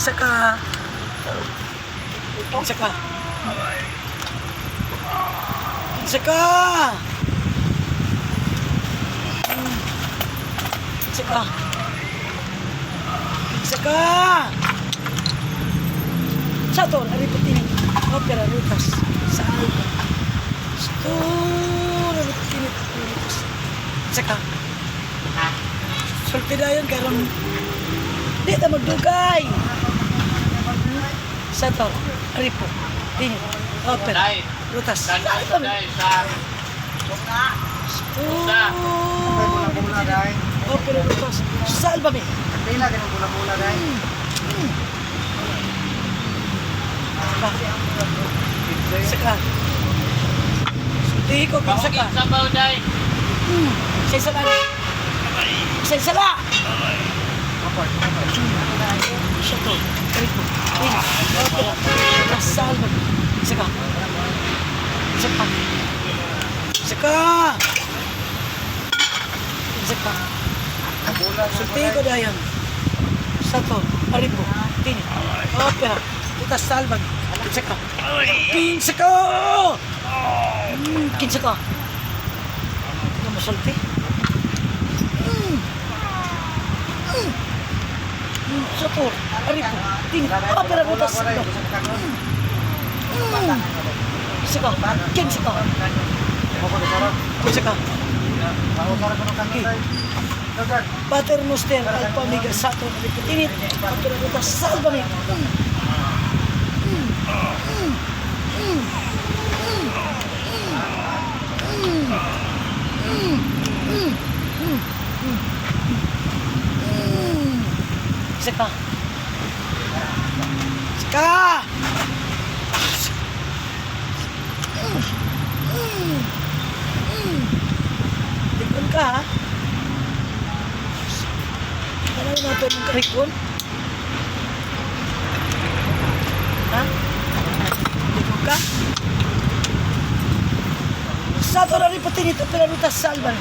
Kinsa ka? Kinsa ka? Kinsa ka? Kinsa ka? Kinsa ka? Sator, ariputin, opera rutas, sa alba. Sator, ariputin, opera rutas. Kinsa ka? Sulti dayon karon di ta magdugay. Sator, aripo, tinit, opera, Day. rutas, sa Danay alba. day sa Sator, Bula-bula day. opera rutas, sa alba mi. Pila ganun bula-bula day. Saka. Saka. Sulti ko kinsa Bahugin ka. sabaw day. Sa isa lang. Sa isa lang. Siya to. Rico. Init. Opera. Kasalba. Isa ka. Isa ka. Isa ka. Isa ka. Sulti ko dayon. Sa to. Aripo. Tinit. Opera. Puta salban. Kinsa ka. Kinsa ka. Kinsa ka. Ano masulti? Sator, aripo, tinit, opera, puta salban. Isa ka, kinsa ka, kinsa ka. Okay. Pater Noster, Alpha Omega, Saturn, Aripo, Tinit, Opera, Ruta, Salvame. Isa ka. Isa ka! Likon ka, ha? Ano natin yung karikon? Ha? Likon ka? Sa to na rin pati nito, pero ruta salvan.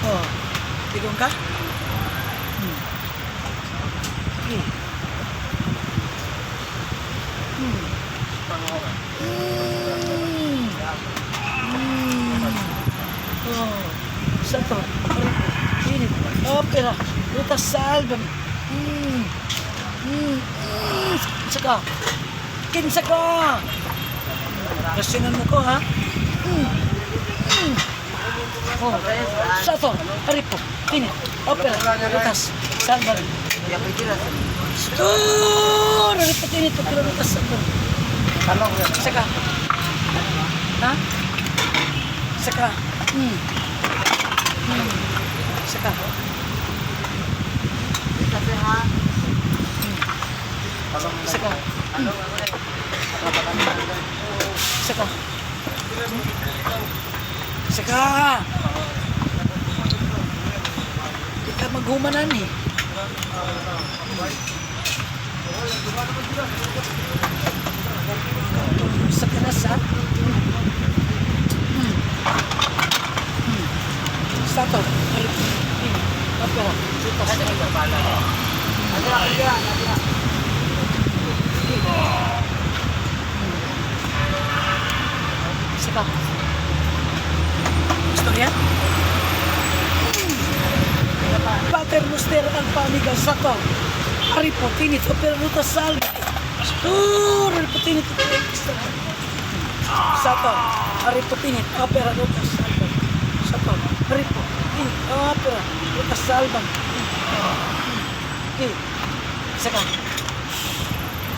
Oh, likon ka? Okay. Oh, sa to, aripo, init, opera, ruta salvan. Kinsa ka? Kinsa ka? Kasinan mo ko, ha? Oh, sa to, aripo, init, opera, rutas, salvan. Stur! Aripo, tinit, opera, rutas, salvan. Isa ka. Ha? Isa ka. Isa ka. Isa ka. Isa ka. Isa ka. Di ka maghumanan eh. Sa kanas ha? Sato. Opera. Rutas. Isa ka. Istorya? Pater Noster Alpha Omega Sato. Aripo, Tinit, Opera Ruta Salve. Stur, Aripo, Tinit, Opera Ruta Salve. Sato, Aripo, Tinit, Opera Ruta Salve. Sato, Aripo, Tinit, Opera Ruta Salve. Okay. Isa ka.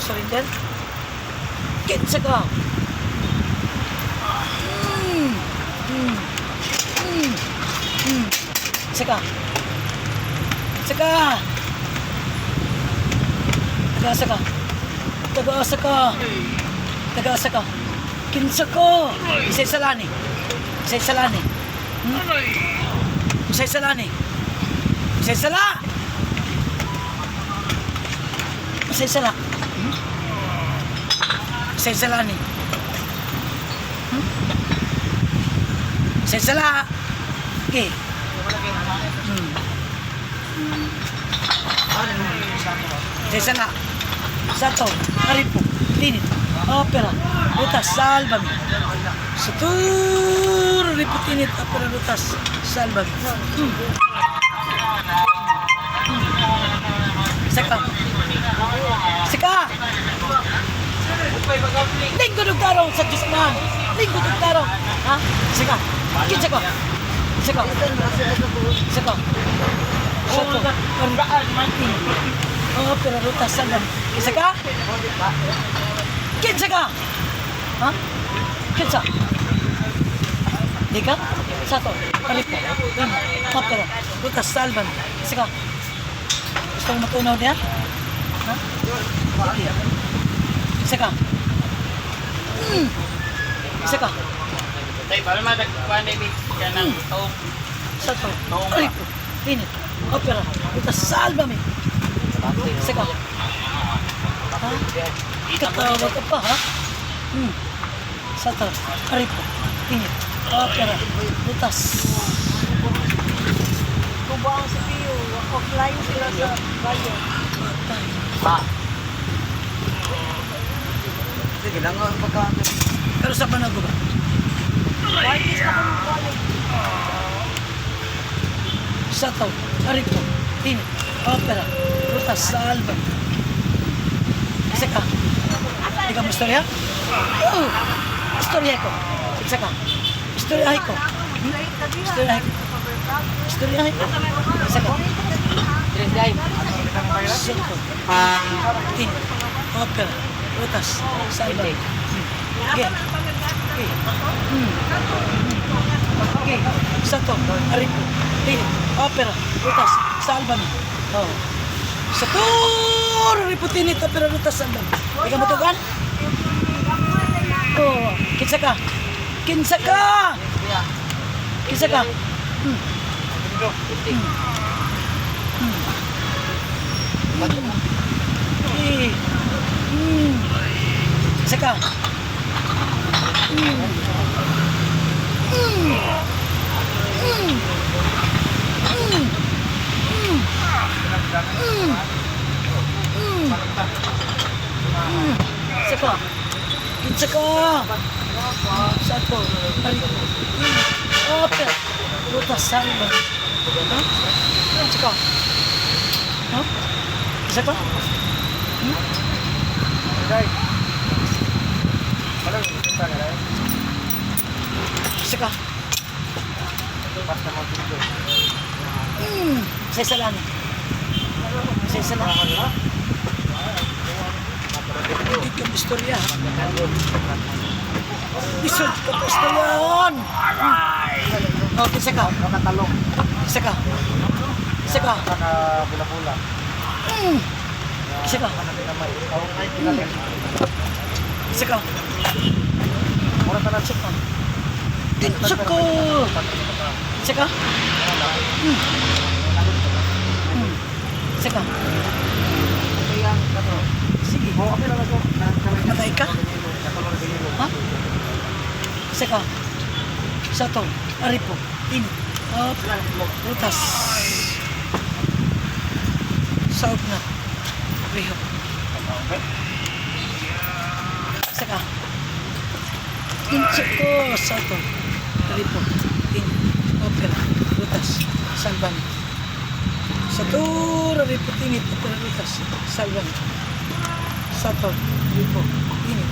Surrender. Kinsa ka. Isa ka. Isa ka. Taga-asa ka. Taga-asa ka. Taga-asa ka. Kinsa ko. Isa-isa lani. Isa-isa lani. Isa-isa lani. Isa-isa la. Isa-isa la. Isa-isa lani. Isa-isa la. Okay. Isa na. Sato, Aripo, Tinit, Opera, Rutas, Salvami. Satur, Ripo, Tinit, Opera, Rutas, Salvami. Isa ka. Isa ka! Linggo nagtarong sa Diyos man. Linggo nagtarong. Ha? Isa ka. Kinsa ka. Isa ka. Isa ka. Sato, Aripo, Opera, Rutas, Salvami. Isa ka? Kinsa ka? Ha? Kinsa? Di ka? Sato, Aripo, Opera, Rutas, Salvami. Isa ka. Gusto mo matunaw niya? Ha? Sige. Isa ka. Isa ka. Tay, para madagkuhan na ibig ka ng tawag. Sato, Aripo, Tinit, Opera, Rutas, Salvami. Isa ka. Ha? Katawa ka pa, ha? Sato, Aripo, Tinit, Opera, Rutas. Tubo ang CPU. Offline sila sa bayan. Patay. Sige lang ang pagka. Pero sa panago ba? Parties na kung college. Sato, Aripo, Tinit, Opera, Rutas, Salvami. Isa ka. Di ka mo istorya? Oo. Istorya ko. Isa ka. Istorya ko. Istorya ko. Istorya ko. Isa ka. Sato, Tinit, Opera, Rutas, Salvami. Okay. Okay. Okay. Sato, Aripo, Tinit, Opera, Rutas, Salvami. Oh. Sato, Aripo, Tinit, Opera, Rutas, Salvami. Ikaw matugan? Oh, kinsa ka? Kinsa ka? Kinsa ka? Eh. Kinsa ka? Kinsa ka? Kinsa ka? Sato, Aripo, Tinit, Opera, Rutas, Salvami. Ha? Kinsa ka? Ha? Kinsa ka? Dai. Wala ka dai. Kinsa ka? Basta mo dito. Sa isa lang. Sa isa lang. Hindi ka istorya. ha? Isod ka pa istoryaon. Oh, isa ka. Nakatalong, Isa ka. Isa ka. naka bula-bula. Isa ka. Kamay. Ay, kinalin. Isa ka. Mura ta na Isa ka. Isa ka. Isa ka. Isa ka. Sige. Matay ka? Ha? Isa ka. Sato, Aripo, Init, Opera, Rutas. Saog na. Riho. Isa ka. Incho ko, Sato, Aripo, Init, Opera, Rutas, Salvami. Sato, Aripo, Init, Opera, Rutas, Salvami. Sato, Aripo, Init,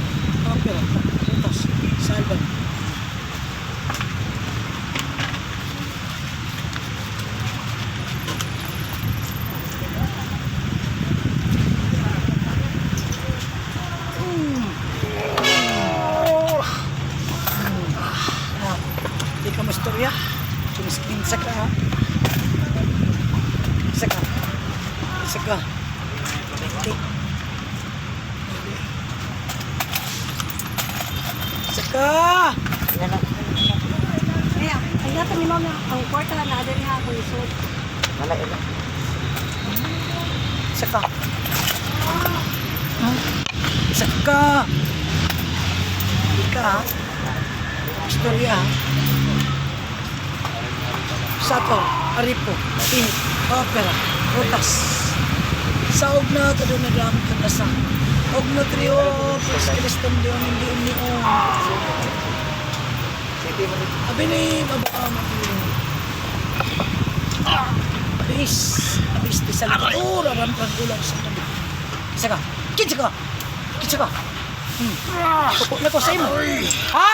Opera, Rutas, Salvami. Ah, di ka mastorya. Tumiskinsa ka, ha? Isa ka. Isa ka. 20. Isa ka! Ay, ay nato ni mama ang kwarta na diri ha kung isod. Wala ila. Isa ka. Isa ka. Di ka, ha? Istorya, ha? Sato, Aripo, Init, Opera, Rutas. Saog na to na dam kadasa. Og na trio plus Kristum Dion hindi union. City mo dito. Abi ni mabaka mabili. Abis, abis di sa likatura ram gulang sa tabi. Isa ka. Kinsa ka. Kinsa ka. Suko na ko sa imo. Ha?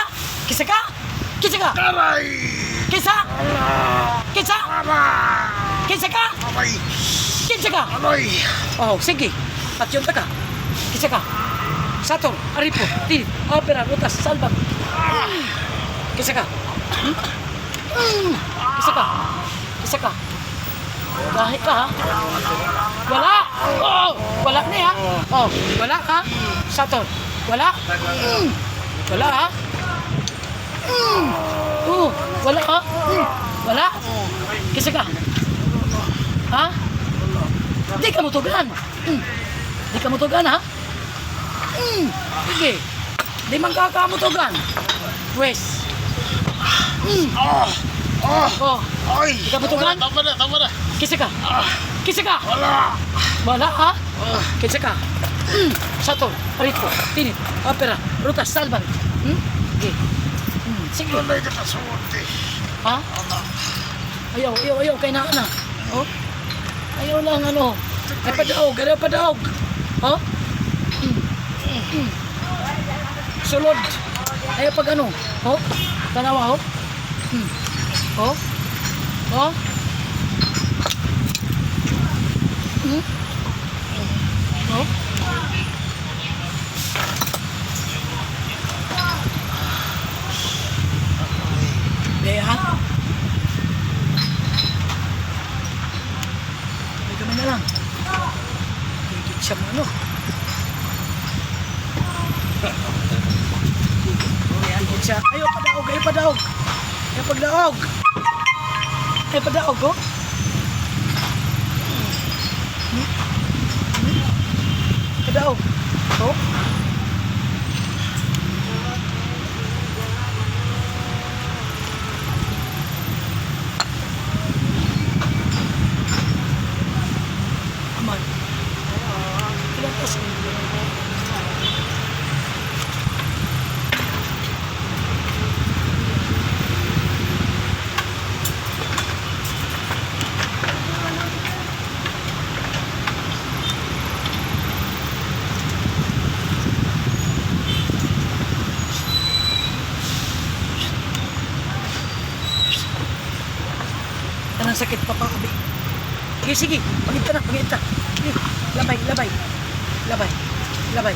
Kinsa ka? Kinsa ka? Aray! Kinsa? Kinsa? Kinsa ka? Aray! Kinsa ka? Aray! Oh, sige. Patyon ta ka. Kinsa ka? Sator, Aripo, Til, Opera, Rutas, Salbam. Kinsa ka? Hmm? Kinsa ka? Kinsa ka? Gahi ka ha? Wala! Oh, wala na ha? Oh, wala ka? Sator, wala? Wala ha? Oh, wala ka? Wala? Kinsa ka? Ha? Di ka mutugan. Di ka mutugan, ha? Sige. Di man ka kamutugan. Pwes. Ah! Ah! Oh, Ay! Di ka mutugan? Tama na, tama na! Kisa ka. Kisa ka. Wala! Wala, ha? Kisa ka. Sato, Rito, Tinit, Opera, Ruta, Salvan. Sige. Sige. Walay ka kasulti. Ha? Ayaw, ayaw, ayaw. Kay na, na. Oh? Ayaw lang, ano. Ay, padaog. Ayaw, padaog. Oh? Sulod. Ayaw pag ano. Oh? Tanawa, oh? Oh? Oh? Oh? Bea? May gamay na lang. Higit siya mo ano. Higit siya. Ayaw padaog, ayaw padaog. Ayaw pagdaog. Ayaw padaog, oh. Padaog. Oh. Aman. Ilang taas? Tanang sakit pa pa, abi. Sige, sige. Pangita na, pangita. Sige. Labay, labay. Labay, labay.